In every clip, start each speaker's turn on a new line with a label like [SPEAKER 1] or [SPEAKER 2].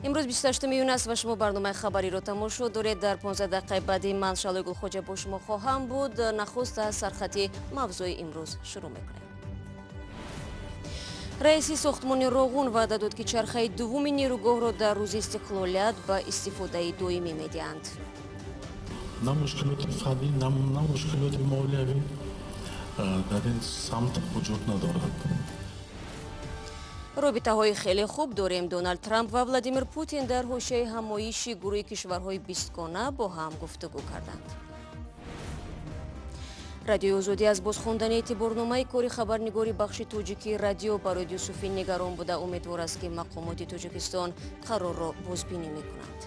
[SPEAKER 1] Имрӯз 28 июн аст ва шумо барномаи хабариро тамошо доред. Дар 15 дақиқаи баъди ман, Шалои Гулхоҷа, бо шумо хоҳам буд. Нахуст аз сархати мавзӯи имрӯз шурӯъ мекунем. Раиси сохтмони Роғун ваъда дод, ки чархаи дуввуми нерӯгоҳро дар рӯзи истиқлолият ба истифодаи доимӣ медиҳанд.
[SPEAKER 2] На мушкилоти фаннӣ, на мушкилоти молиявӣ дар ин самт вуҷуд надорад.
[SPEAKER 1] Робитаҳои хеле хуб дорем. Доналд Трамп ва Владимир Путин дар ҳошияи ҳамоиши гурӯҳи кишварҳои бистгона бо ҳам гуфтугӯ карданд. Радиои Озодӣ аз бозхондани эътиборномаи кори хабарнигори бахши тоҷикии радио барои Юсуфӣ нигарон буда, умедвор аст, ки мақомоти Тоҷикистон қарорро бозбинӣ мекунанд.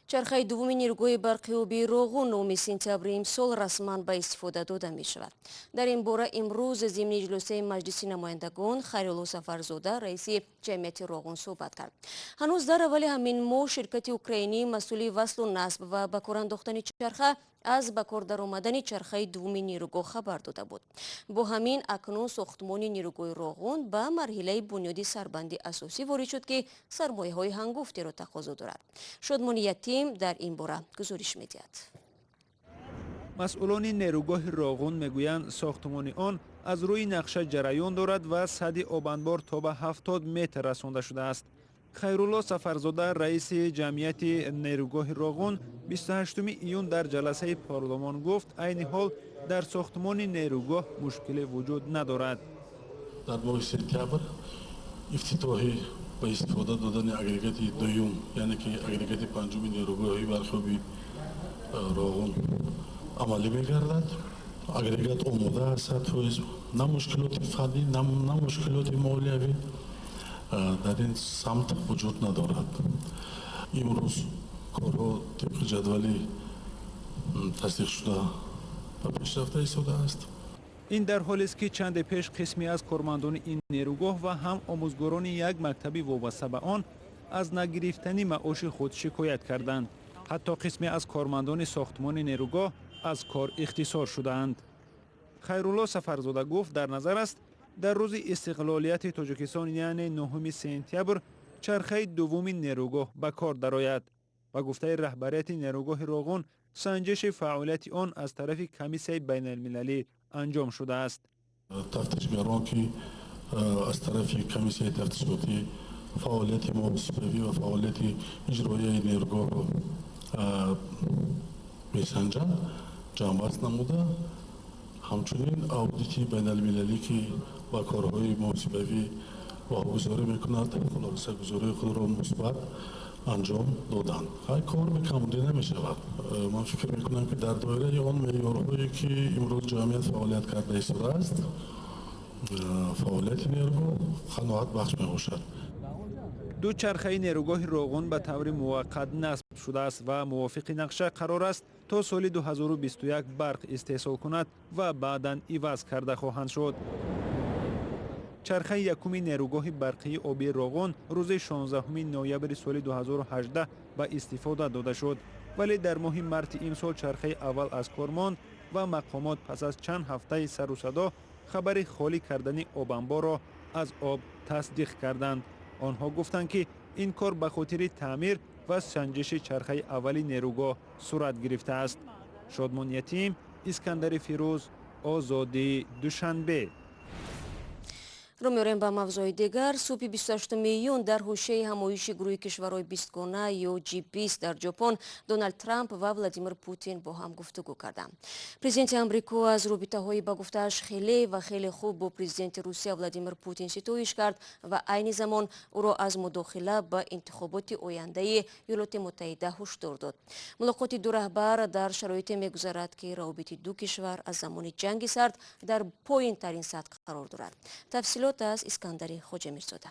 [SPEAKER 1] Чархаи дуввуми нерӯгоҳи барқи обии Роғун 9 сентябри имсол расман ба истифода дода мешавад. Дар ин бора имрӯз зимни иҷлосияи Маҷлиси намояндагон Хайрулло Сафарзода, раиси ҷамъияти Роғун, суҳбат кард. Ҳанӯз дар аввали ҳамин моҳ ширкати украинӣ, масъули васлу насб ва ба кор андохтани чарха, аз ба кор даромадани чархаи дуввуми нерӯгоҳ хабар дода буд. Бо ҳамин акнун сохтмони нерӯгоҳи Роғун ба марҳилаи бунёди сарбанди асосӣ ворид шуд, ки сармояҳои ҳангуфтеро тақозо дорад. Шодмони Ятим дар ин бора гузориш медиҳад.
[SPEAKER 3] Масъулони нерӯгоҳи Роғун мегӯянд, сохтмони он аз рӯи нақша ҷараён дорад ва садди обанбор то ба 70 метр расонда шудааст. Хайрулло Сафарзода, раиси ҷамъияти нерӯгоҳи Роғун, 28 июн дар ҷаласаи парлумон гуфт, айни ҳол дар сохтмони нерӯгоҳ мушкиле вуҷуд надорад.
[SPEAKER 2] Дар моҳи сентябр ифтитоҳи ба истифода додани агрегати дуюм, яъне ки агрегати панҷуми нерӯгоҳи барқи Роғун амалӣ мегардад. Агрегат омода аст 100%. На мушкилоти фаннӣ, на мушкилоти молиявӣ дар ин самт вуҷуд надорад. Имрӯз корҳо тибқи ҷадвали тасдиқшуда ба пешрафта истодааст.
[SPEAKER 3] Ин дар ҳолест, ки чанде пеш қисме аз кормандони ин нерӯгоҳ ва ҳам омӯзгорони як мактаби вобаста ба он аз нагирифтани маоши худ шикоят карданд. Ҳатто қисме аз кормандони сохтмони нерӯгоҳ аз кор ихтисор шудаанд. Хайрулло Сафарзода гуфт, дар назар аст, дар рӯзи истиқлолияти Тоҷикистон, яъне 9 сентябр, чархаи дуввуми нерӯгоҳ ба кор дарояд. Ба гуфтаи раҳбарияти нерӯгоҳи Роғун, санҷиши фаъолияти он аз тарафи комиссияи байналмилалӣ анҷом шудааст.
[SPEAKER 2] Тафтишгарон, ки аз тарафи комиссияи тафтишотӣ фаъолияти муҳосибавӣ ва фаъолияти иҷроияи нерӯгоҳро месанҷанд, ҷамъбаст намуда, ҳамчунин аудити байналмилалӣ, ки ба корҳои муҳосибавӣ баҳогузорӣ мекунад, хулосагузории худро мусбат анҷом доданд. Ҳай, кор бекамбудӣ намешавад. Ман фикр мекунам, ки дар доираи он меъёрҳое, ки имрӯз ҷамъият фаъолият карда истодааст, фаъолияти нерӯгоҳ қаноатбахш мебошад.
[SPEAKER 3] Ду чархаи нерӯгоҳи Роғун ба таври муваққат насб шудааст ва мувофиқи нақша қарор аст, то соли 2021 барқ истеҳсол кунад ва баъдан иваз карда хоҳанд шуд. Чархаи якуми нерӯгоҳи барқии обии Роғун рӯзи 16 ноябри соли 2018 ба истифода дода шуд, вале дар моҳи марти имсол чархаи аввал аз кор монд ва мақомот пас аз чанд ҳафтаи сару садо хабари холӣ кардани обанборро аз об тасдиқ карданд. Онҳо гуфтанд, ки ин кор ба хотири таъмир ва санҷиши чархаи аввали нерӯгоҳ сурат гирифтааст. Шодмон Ятим, Искандари Фирӯз, Озодӣ, Душанбе.
[SPEAKER 1] Рӯ меорем ба мавзӯи дигар. Субҳи 28 июн дар ҳошияи ҳамоиши гурӯҳи кишварҳои бистгона ё G20 дар Ҷопон Доналд Трамп ва Владимир Путин бо ҳам гуфтугӯ карданд. Президенти Амрико аз робитаҳои, ба гуфтааш, хеле ва хеле хуб бо президенти Русия Владимир Путин ситоиш кард ва айни замон ӯро аз мудохила ба интихоботи ояндаи Иёлоти Муттаҳида ҳушдор дод. Мулоқоти ду раҳбар дар шароите мегузарад, ки равобити ду кишвар аз замони Ҷанги Сард дар поинтарин сатҳ қарор дорад. Тафсилот аз Искандари Хоҷамирзода.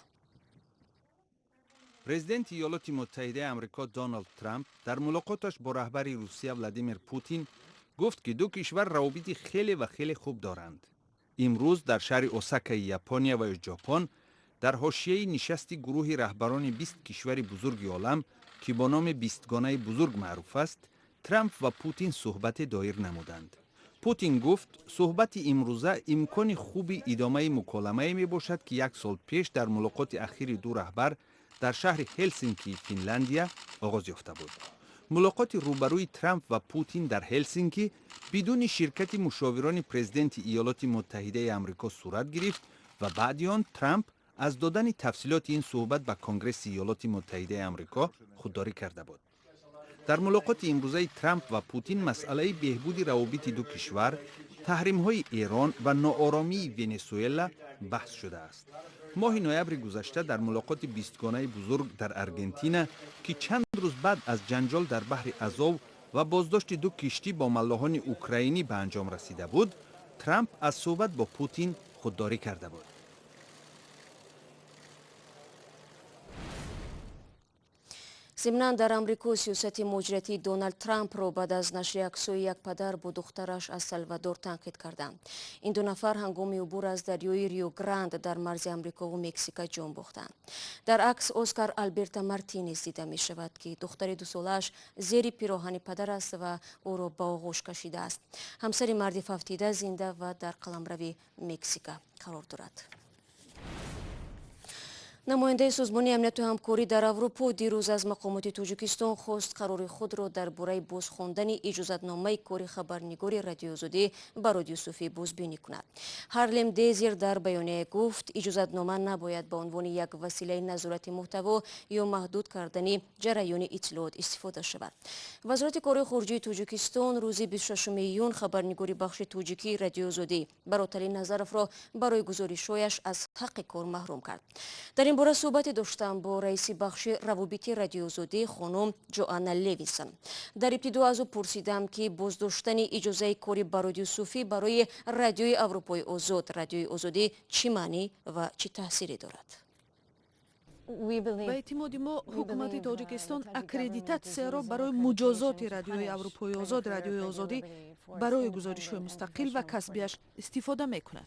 [SPEAKER 4] Президенти Иёлоти Муттаҳидаи Амрико Доналд Трамп дар мулоқоташ бо раҳбари Русия Владимир Путин гуфт, ки ду кишвар равобити хеле ва хеле хуб доранд. Имрӯз дар шаҳри Осакаи Япония ва ё Ҷопон дар ҳошияи нишасти гурӯҳи раҳбарони 20 кишвари бузурги олам, ки бо номи Бистгонаи бузург маъруф аст, Трамп ва Путин суҳбате доир намуданд. Путин гуфт, суҳбати имрӯза имкони хуби идомаи муколамае мебошад, ки як сол пеш дар мулоқоти ахири ду раҳбар дар шаҳри Ҳелсинкии Финляндия оғоз ёфта буд. Мулоқоти рӯбарӯи Трамп ва Путин дар Ҳелсинки бидуни ширкати мушовирони президенти Иёлоти Муттаҳидаи Амрико сурат гирифт ва баъди он Трамп аз додани тафсилоти ин суҳбат ба Конгресси Иёлоти Муттаҳидаи Амрико худдорӣ карда буд. Дар мулоқоти имрӯзаи Трамп ва Путин масъалаи беҳбуди равобити ду кишвар, таҳримҳои Эрон ва нооромии Венесуэла баҳс шудааст. Моҳи ноябри гузашта дар мулоқоти бистгонаи бузург дар Аргентина, ки чанд рӯз баъд аз ҷанҷол дар баҳри Азов ва боздошти ду киштӣ бо маллоҳони украинӣ ба анҷом расида буд, Трамп аз суҳбат бо Путин худдорӣ карда буд.
[SPEAKER 1] Зимнан дар Амрико сиёсати муҳоҷиратии Доналд Трампро баъд аз нашри аксҳои як падар бо духтараш аз Салвадор танқид карданд. Ин ду нафар ҳангоми убур аз дарёи Рио Гранд дар марзи Амрикову Мексика ҷон бохтанд. Дар акс Оскар Алберта Мартинес дида мешавад, ки духтари дусолааш зери пироҳани падар аст ва ӯро ба оғӯш кашидааст. Ҳамсари марди фавтида зинда ва дар қаламрави Мексика қарор дорад. Намояндаи Созмони амнияту ҳамкорӣ дар Аврупо дирӯз аз мақомоти Тоҷикистон хост қарори худро дар бораи бозхондани иҷозатномаи кори хабарнигори Радиои Озодӣ Барод Юсуфӣ бозбинӣ кунад. Ҳарлем Дезир дар баёнияе гуфт, иҷозатнома набояд ба унвони як василаи назорати муҳтаво ё маҳдуд кардани ҷараёни иттилоот истифода шавад. Вазорати корҳои хориҷии Тоҷикистон рӯзи 26 июн хабарнигори бахши тоҷикии Радиои Озодӣ Бароталӣ Назаровро барои гузоришҳояш аз ҳаққи кор маҳрум кард. Дар ин бора суҳбате доштам бо раиси бахши равобити Радиои Озодӣ хонум Ҷоанна Левинсон. Дар ибтидо аз ӯ пурсидам, ки боздоштани иҷозаи кори Барод Юсуфӣ барои Радиои Аврупои Озод, Радиои Озодӣ чӣ маънӣ ва чӣ таъсире дорад.
[SPEAKER 5] Ба эътимоди мо, ҳукумати Тоҷикистон аккредитатсияро барои муҷозоти Радиои Аврупои Озод, Радиои Озодӣ барои гузоришҳои мустақил ва касбиаш истифода мекунад.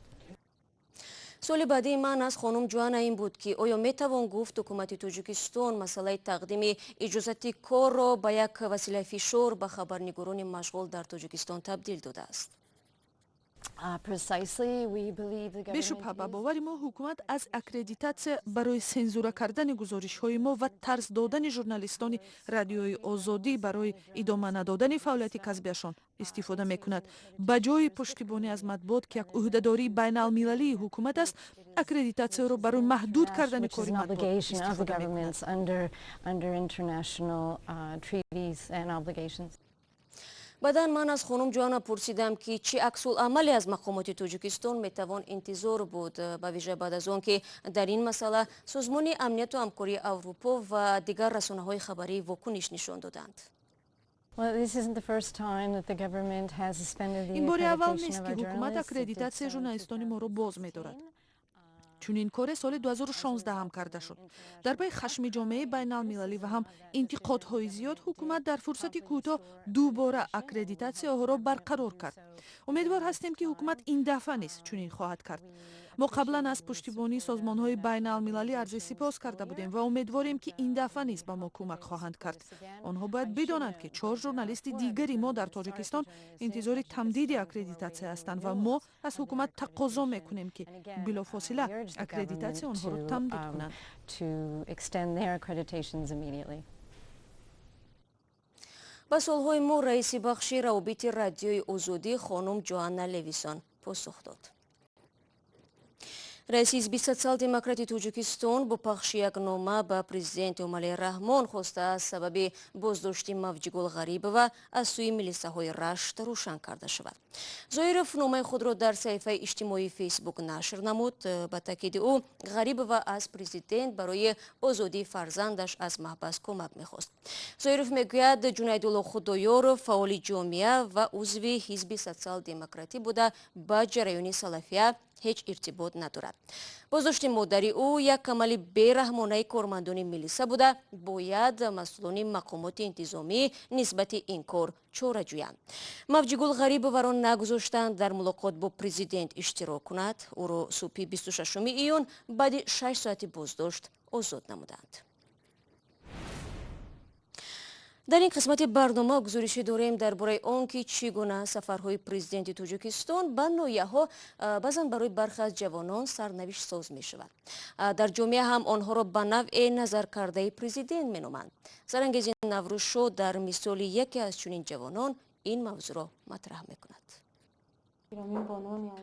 [SPEAKER 1] Суоли баъдии ман аз хонум Ҷоанна ин буд, ки оё метавон гуфт ҳукумати Тоҷикистон масъалаи тақдими иҷозати корро ба як василаи фишор ба хабарнигорони машғул дар Тоҷикистон табдил додааст.
[SPEAKER 5] Бешубҳа, ба бовари мо, ҳукумат аз аккредитатсия барои сензура кардани гузоришҳои мо ва тарс додани журналистони Радиои Озодӣ барои идома надодани фаъолияти касбиашон истифода мекунад. Ба ҷои пуштибонӣ аз матбуот, ки як ӯҳдадории байналмилалии ҳукумат аст, аккредитатсияро барои маҳдуд кардани кори матбуот истифода мекунад.
[SPEAKER 1] Баъдан ман аз хонум Ҷоанна пурсидам, ки чӣ аксулъамале аз мақомоти Тоҷикистон метавон интизор буд, ба вижа баъд аз он ки дар ин масъала Созмони амнияту ҳамкории Аврупо ва дигар расонаҳои хабарӣ вокуниш нишон доданд.
[SPEAKER 5] Ин бори аввал нест, ки ҳукумат аккредитатсияи журналистони моро боз медорад. Чунин коре соли 2016 ҳам карда шуд. Дар пайи хашми ҷомеаи байналмилалӣ ва ҳам интиқодҳои зиёд, ҳукумат дар фурсати кӯтоҳ дубора аккредитатсияҳоро барқарор кард. Умедвор ҳастем, ки ҳукумат ин дафъа низ чунин хоҳад кард. Мо қаблан аз пуштибонии созмонҳои байналмилалӣ арзи сипос карда будем ва умедворем, ки ин дафъа низ ба мо кӯмак хоҳанд кард. Онҳо бояд бидонанд, ки чор журналисти дигари мо дар Тоҷикистон интизори тамдиди аккредитатсия ҳастанд ва мо аз ҳукумат тақозо мекунем, ки билофосила аккредитатсияи онҳоро тамдид кунанд.
[SPEAKER 1] Ба суолҳои мо раиси бахши равобити Радиои Озодӣ хонум Ҷоанна Левисон посух дод. Раиси ҳизби Социал-демократи Тоҷикистон бо пахши як нома ба президент Эмомалӣ Раҳмон хостааст сабаби боздошти Мавҷигул Ғарибова аз сӯи милисаҳои Рашт рӯшан карда шавад. Зоиров номаи худро дар саҳифаи иҷтимоии Фейсбук нашр намуд. Ба таъкиди ӯ, Ғарибова аз президент барои озодии фарзандаш аз маҳбас кӯмак мехост. Зоиров мегӯяд, Ҷунайдулло Худоёров фаъоли ҷомеа ва узви ҳизби Социал-демократӣ буда, ба ҷараёни салафия ҳеҷ иртибот надорад. Боздошти модари ӯ як амали бераҳмонаи кормандони милиса буда, бояд масъулони мақомоти интизомӣ нисбати ин кор чора ҷӯянд. Мавҷигул Ғарибоваро нагузоштанд дар мулоқот бо президент иштирок кунад. Ӯро субҳи 26 июн баъди 6 соати боздошт озод намуданд. Дар ин қисмати барнома гузоришӣ дорем дар бораи он ки чӣ гуна сафарҳои президенти Тоҷикистон ба ноҳияҳо баъзан барои бархе аз ҷавонон сарнавиштсоз мешавад. Дар ҷомеа ҳам онҳоро ба навъе назаркардаи президент меноманд. Сарангези Наврӯзшо дар мисоли яке аз чунин ҷавонон ин мавзӯъро матраҳ мекунад.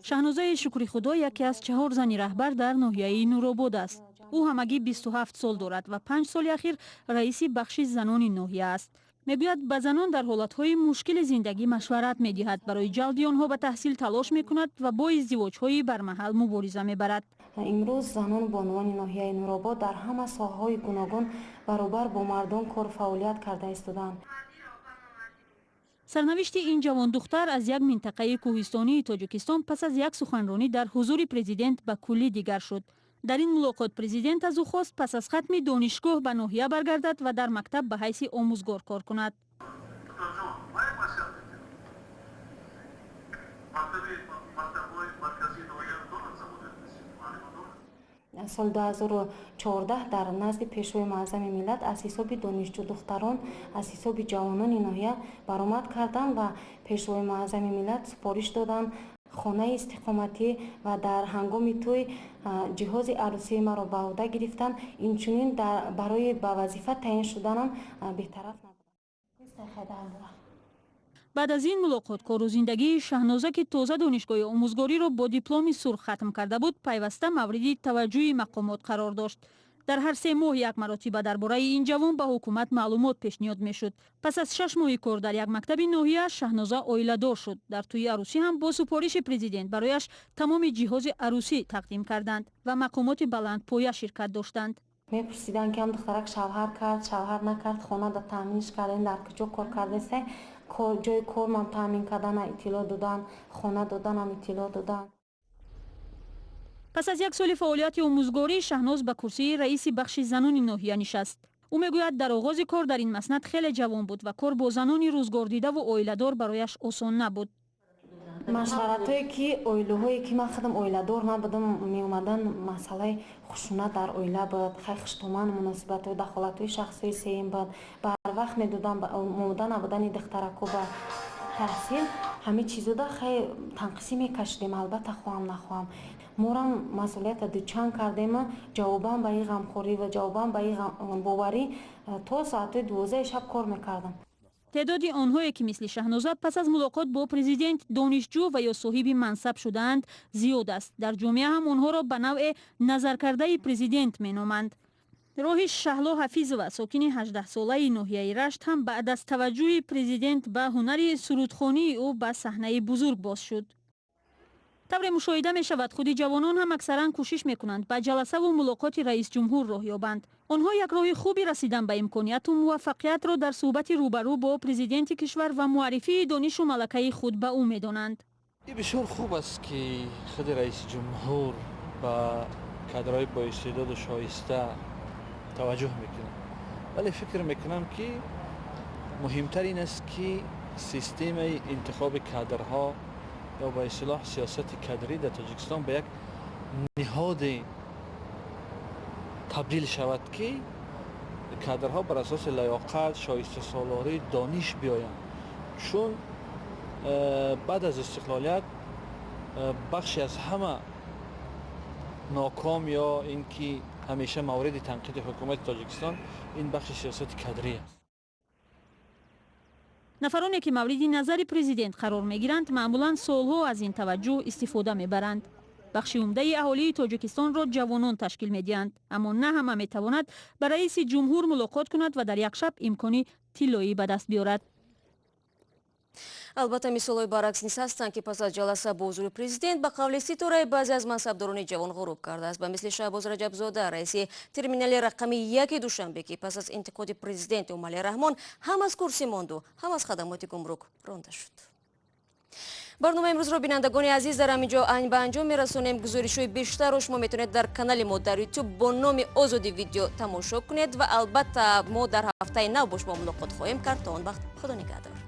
[SPEAKER 6] Шаҳнозаи Шукрихудо яке аз чаҳор зани раҳбар дар ноҳияи Нуробод аст. Ӯ ҳамагӣ 27 сол дорад ва 5 соли ахир раиси бахши занони ноҳия аст. Мегӯяд, ба занон дар ҳолатҳои мушкили зиндагӣ машварат медиҳад, барои ҷалби онҳо ба таҳсил талош мекунад ва бо издивоҷҳои бармаҳал мубориза мебарад.
[SPEAKER 7] Имрӯз занону бонувони ноҳияи Нуробод дар ҳама соҳаҳои гуногун баробар бо мардон кор фаъолият карда истодаанд.
[SPEAKER 6] Сарнавишти ин ҷавондухтар аз як минтақаи кӯҳистонии Тоҷикистон пас аз як суханронӣ дар ҳузури президент ба куллӣ дигар шуд. Дар ин мулоқот президент аз ӯ хост пас аз хатми донишгоҳ ба ноҳия баргардад ва дар мактаб ба ҳайси омӯзгор кор кунад.
[SPEAKER 7] Соли 2014 дар назди Пешвои Муаззами миллат аз ҳисоби донишҷӯ-духтарон, аз ҳисоби ҷавонони ноҳия баромад кардам ва Пешвои Муаззами миллат супориш доданд хонаи истиқоматӣ ва дар ҳангоми тӯй ҷиҳози арӯсии маро ба ӯҳда гирифтанд. Инчунин барои ба вазифа таъин шуданам бетараф набудам.
[SPEAKER 6] Баъд аз ин мулоқот кору зиндагии Шаҳноза, ки тоза донишгоҳи омӯзгориро бо дипломи сурх хатм карда буд, пайваста мавриди таваҷҷӯҳи мақомот қарор дошт. Дар ҳар 3 моҳ як маротиба дар бораи ин ҷавон ба ҳукумат маълумот пешниҳод мешуд. Пас аз 6 моҳи кор дар як мактаби ноҳия Шаҳноза оиладор шуд. Дар тӯи арӯсӣ ҳам бо супориши президент барояш тамоми ҷиҳози арӯсӣ тақдим карданд ва мақомоти баландпоя ширкат доштанд.
[SPEAKER 7] Мепурсиданд, ки ҳам духтарак шавҳар кард, шавҳар накард, хона да таъминш кардем, дар куҷо кор кардесте, ҷои кормам таъмин кардана иттилоъ додан, хона доданам иттилоъ додан.
[SPEAKER 6] Пас аз як соли фаъолияти омӯзгорӣ Шаҳноз ба курсии раиси бахши занони ноҳия нишаст. Ӯ мегӯяд, дар оғози кор дар ин маснад хеле ҷавон буд ва кор бо занони рӯзгордидаву оиладор барояш осон набуд.
[SPEAKER 7] Машваратҳое ки оилаҳое ки ман худам оиладор набудам, меомадан масъалаи хушунат дар оила буд, хай хуштоман муносибатҳои дахолатҳои шахсии сеюм буд, барвақт медодам омода набудани духтарако ба таҳсил, ҳамин чизода хай танқисӣ мекашидем, албатта хоҳам нахоҳам. Морам масъулията дучанд кардем, ҷавобан ба ин ғамхорӣ ва ҷавобан ба ин боварӣ то соатҳои 12 шаб кор мекардам.
[SPEAKER 6] Теъдоди онҳое ки мисли Шаҳноза пас аз мулоқот бо президент донишҷӯ ва ё соҳиби мансаб шудаанд зиёд аст. Дар ҷомеа ҳам онҳоро ба навъе назаркардаи президент меноманд. Роҳи Шаҳло Ҳафизова, сокини 18-солаи ноҳияи Рашт, ҳам баъд аз таваҷҷӯҳи президент ба ҳунари сурудхонии ӯ ба саҳнаи бузург боз шуд. Тавре мушоҳида мешавад, худи ҷавонон ҳам аксаран кӯшиш мекунанд ба ҷаласаву мулоқоти раисҷумҳур роҳ ёбанд. Онҳо як роҳи хуби расидан ба имконияту муваффақиятро дар суҳбати рӯбарӯ бо президенти кишвар ва муаррифии донишу малакаи худ ба ӯ медонанд.
[SPEAKER 8] Ин бисёр хуб аст, ки худи раисҷумҳур ба кадрҳои боистеъдоду шоиста таваҷҷӯҳ мекунад, вале фикр мекунам, ки муҳимтар ин аст, ки системаи интихоби кадрҳо ё ба истилоҳ сиёсати кадрӣ дар Тоҷикистон ба як ниҳоде табдил шавад, ки кадрҳо бар асоси лаёқат, шоистасолорӣ, дониш биёянд. Чун баъд аз истиқлолият бахше аз ҳама ноком ё ин ки ҳамеша мавриди танқиди ҳукумати Тоҷикистон ин бахши сиёсати кадрӣ аст.
[SPEAKER 6] Нафароне ки мавриди назари президент қарор мегиранд, маъмулан солҳо аз ин таваҷҷӯҳ истифода мебаранд. Бахши умдаи аҳолии Тоҷикистонро ҷавонон ташкил медиҳанд, аммо на ҳама метавонад ба раиси ҷумҳур мулоқот кунад ва дар як шаб имкони тиллоӣ ба даст биёрад.
[SPEAKER 1] Албатта, мисолҳои баръакс низ ҳастанд, ки пас аз ҷаласа бо ҳузури президент ба қавли ситораи баъзе аз мансабдорони ҷавон ғуруб кардааст. Ба мисли Шаҳбоз Раҷабзода, раиси терминали рақами 1 Душанбе, ки пас аз интиқоди президент Эмомалӣ Раҳмон ҳам аз курсӣ монду, ҳам аз хадамоти гумрук ронда шуд. Барномаи имрӯзро, бинандагони азиз, дар ҳамин ҷо ба анҷом мерасонем. Гузоришҳои бештарро шумо метавонед дар канали мо дар YouTube бо номи Озоди Видео тамошо кунед ва албатта мо дар ҳафтаи нав бо шумо мулоқот хоҳем кард. То он вақт Худо нигаҳдор.